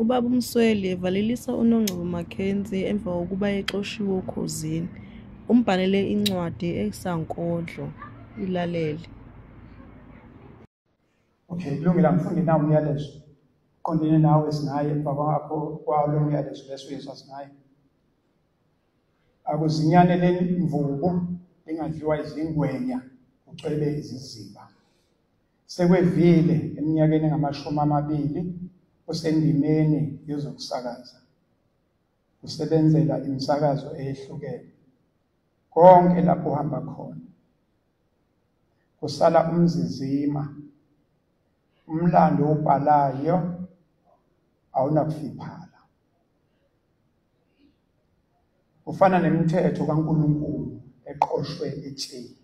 Ubaba uMsweli evalelisa uNongcebo McKenzie emva kokuba exoshiwe oKhozini, umbhalele incwadi esankondlo, ilalele. Okay, kulungile angifundi nawo umyalezo. Qondene nawe singaye emva kwakho kwalo myalezo bese uyezwa singaye. Akuzinyane lemvubu lingadliwa izingwenya kucwebe iziziba. Sekwevile eminyakeni engamashumi 20 usendimeni yezokusakaza. Usebenzela imisakazo eyehlukene. Konke lapho uhamba khona kusala umzizima. Umlando owubhalayo awunakufiphala. Ufana nemithetho kaNkulunkulu eqoshwe etsheni,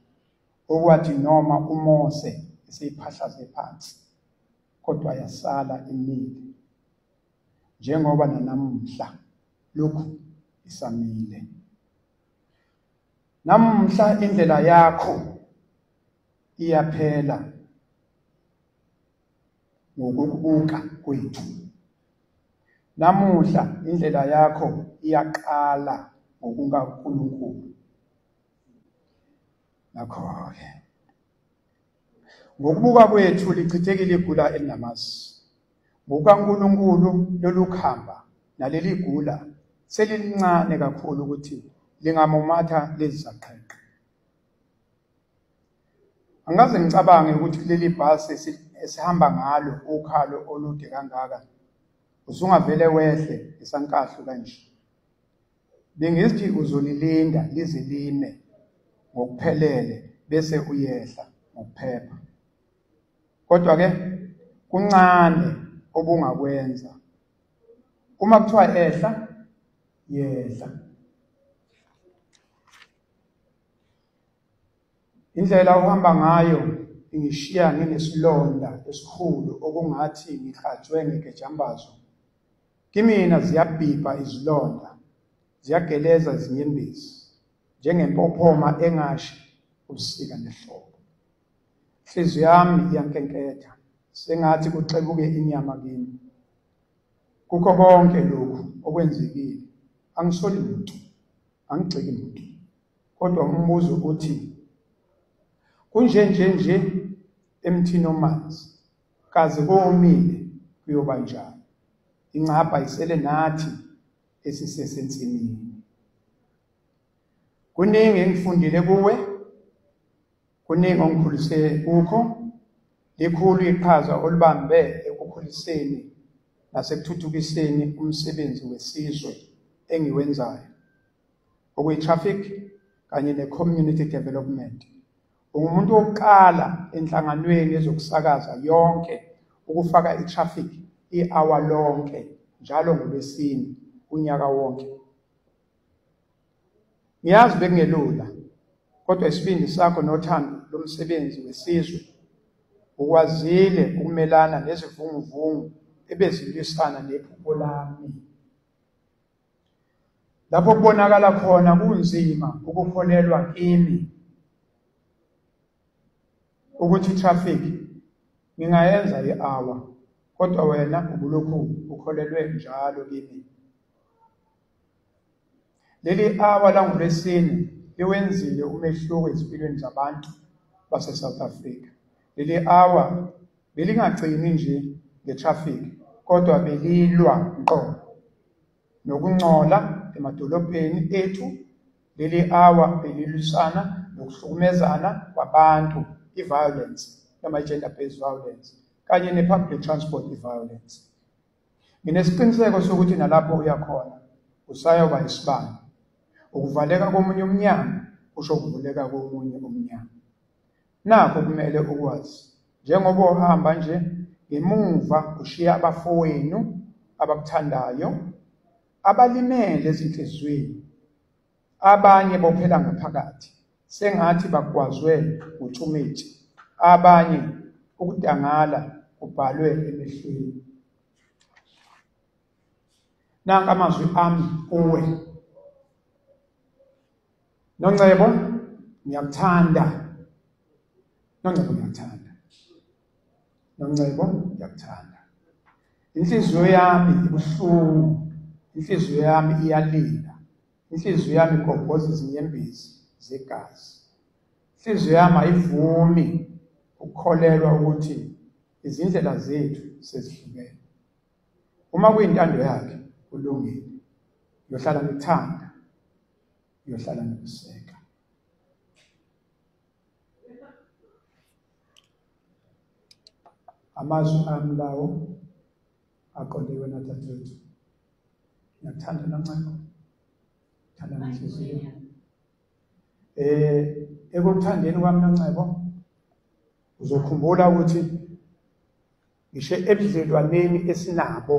okwathi noma uMose eseyiphahlaze phansi, kodwa yasala imile, njengoba nanamuhla lokhu isamile. Namuhla indlela yakho iyaphela ngokukubuka kwethu. Namuhla indlela yakho iyaqala ngokukaNkulunkulu. Nakho-ke ngokubuka kwethu lichithekile igula elinamasi. NgokukaNkulunkulu lolu khamba naleli gula selilincane kakhulu ukuthi lingamumatha lezi zaqheqhe. Angikaze ngicabange ukuthi kuleli bhasi esihamba ngalo ukhalo olude kangaka usungavele wehle isankahlu kanje. Bengithi uzolilinda lize lime ngokuphelele bese uyehla ngokuphepha. Kodwa-ke kuncane obungakwenza. Uma kuthiwa ehla, yehla. Indlela ohamba ngayo ingishiya nginesilonda esikhulu okungathi ngihlatshwe ngegejambazo. Kimina ziyabhibha izilonda, ziyageleza izinyembezi njengempophoma engashi ubusika nehlobo. Inhliziyo yami iyankenketha sengathi kuxebuke inyama kimi. Kukho konke lokhu okwenzekile angisoli muntu, angigxeki muntu. Kodwa umbuzo uthi kunje nje nje emthini omanzi kaze kowomile kuyoba njani? Incabha isele nathi esisesensimini. Kuningi engifundile kuwe, kuningi ongikhulise kukho. Likhulu iqhaza olubambe ekukhuliseni nasekuthuthukiseni umsebenzi wesizwe engiwenzayo, okuyi-traffic kanye ne-community development. Ungumuntu wokuqala enhlanganweni yezokusakaza yonke ukufaka i-traffic i-hour lonke njalo ngoLwesine unyaka wonke. Ngiyazi bekungelula, kodwa isibindi sakho nothando lomsebenzi wesizwe ukwazile ukumelana nezivunguvungu ebezilwisana nephupho lami. Lapho kubonakala khona kunzima ukukholelwa kimi ukuthi traffic ngingayenza i-hour, kodwa wena ubulokhu ukholelwe njalo kimi. Leli hour langoLwesine liwenzile umehluko ezimpilweni zabantu base-South Africa. Leli hour belingagcini nje nge-traffic, kodwa belilwa ngqo nokungcola emadolobheni ethu. Leli hour belilwisana nokuhlukumezana kwabantu, i-violence noma i-gender based violence kanye ne-public transport i-violence. Nginesiqiniseko sokuthi nalapho uya khona usayoba isibani. Ukuvaleka komunye umnyango kusho ukuvuleka komunye umnyango. Nakho kumele ukwazi njengoba uhamba nje ngemuva ushiya abafowenu abakuthandayo, abalimele ezinhliziyweni, abanye bophela ngaphakathi sengathi bagwazwe utsumeti, abanye ukudangala kubhalwe emehlweni. Nanka amazwi ami kuwe. Nongcebo, ngiyakuthanda. Nongcebo, ngiyakuthanda. Nongcebo, ngiyakuthanda. Inhliziyo yami ibuhlungu, inhliziyo yami iyalila, inhliziyo yami igobhoza izinyembezi zegazi. Inhliziyo yami ayivumi ukukholelwa ukuthi izindlela zethu sezihlukene. Uma kuyintando yakhe kulungile, ngiyohlala ngikuthanda, ngiyohlala ngikuseka. Amazwi ami lawo aqonde wena dadewethu. Ngiyakuthanda Noncebo, ngithanda nenhliziyo. Ekuthandeni kwami Noncebo, uzokhumbula ukuthi ngisho ebudlelwaneni esinabo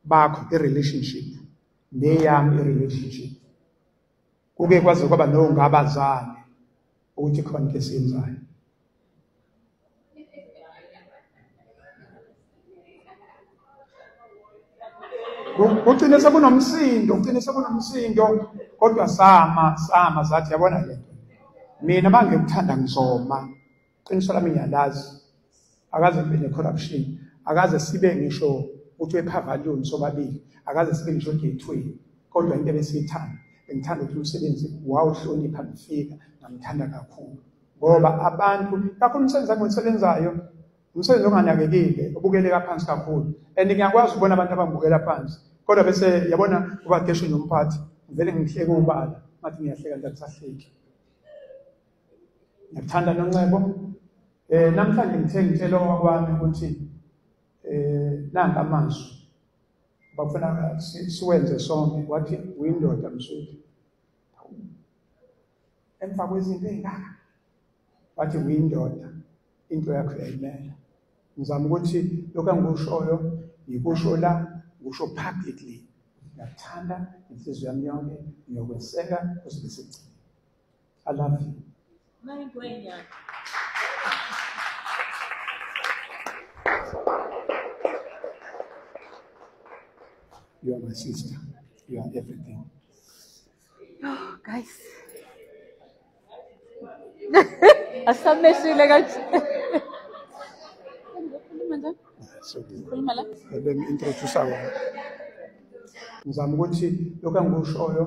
bakho i-relationship neyami i-relationship, kuke kwaze kwaba nongabazane ukuthi khona into esiyenzayo. Kugcine sekunomsindo, kugcine sekunomsindo, kodwa sama zathi yabona le nto. Mina mangikuthanda ngizoma, qiniso lami ngiyalazi. Akaze kube ne-corruption, akaze sibe ngisho ukuthi wepavilion sobabili, akaze sibe ngisho gateway, kodwa into ebesiyithanda, bengithanda ukuthi umsebenzi wawuhlonipha ngifika, ngamthanda kakhulu. Ngoba abantu, kakhulu umsebenzi engiwusebenzayo, umsebenzi onganakekile, obukeleka phansi kakhulu. And ngiyakwazi ukubona abantu abangibukela phansi, kodwa bese yabona uba gesho nomphathi, ngivele ngihleke ubala, ngathi ngiyahleka nje angisahleki. Ngiyakuthanda Noncebo. Namhlanje ngithe ngitshela owakwami ukuthi nanka amazwi bafuna siwenze sonke, wathi uyindoda Msweli. Emva kwezinto ey'ngaka wathi uyindoda, into yakho uyayimela. Ngizama ukuthi lokhu engikushoyo ngikusho la, ngikusho publicly. Ngiyakuthanda inhliziyo yami yonke, ngiyokweseka kuze kube sekugcineni. I love you. You are my sister. You are everything. Oh, guys. Asameshile kanje. Khuluma la. Bengi-introduce wena. Ngizama ukuthi lokhu engikushoyo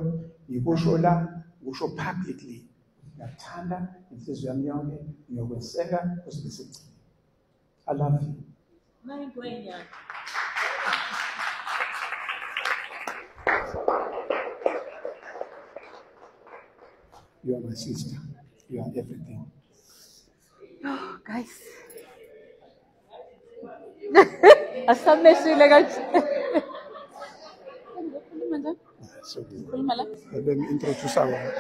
ngikusho la, ngikusho publicly. Ngiyakuthanda inhliziyo yami yonke, ngiyokweseka kuze kube sekugcineni. I love you. You are my sister. You are everything. Oh, guys. Asameshile kanje. Khuluma la. Bengi-introduce wena.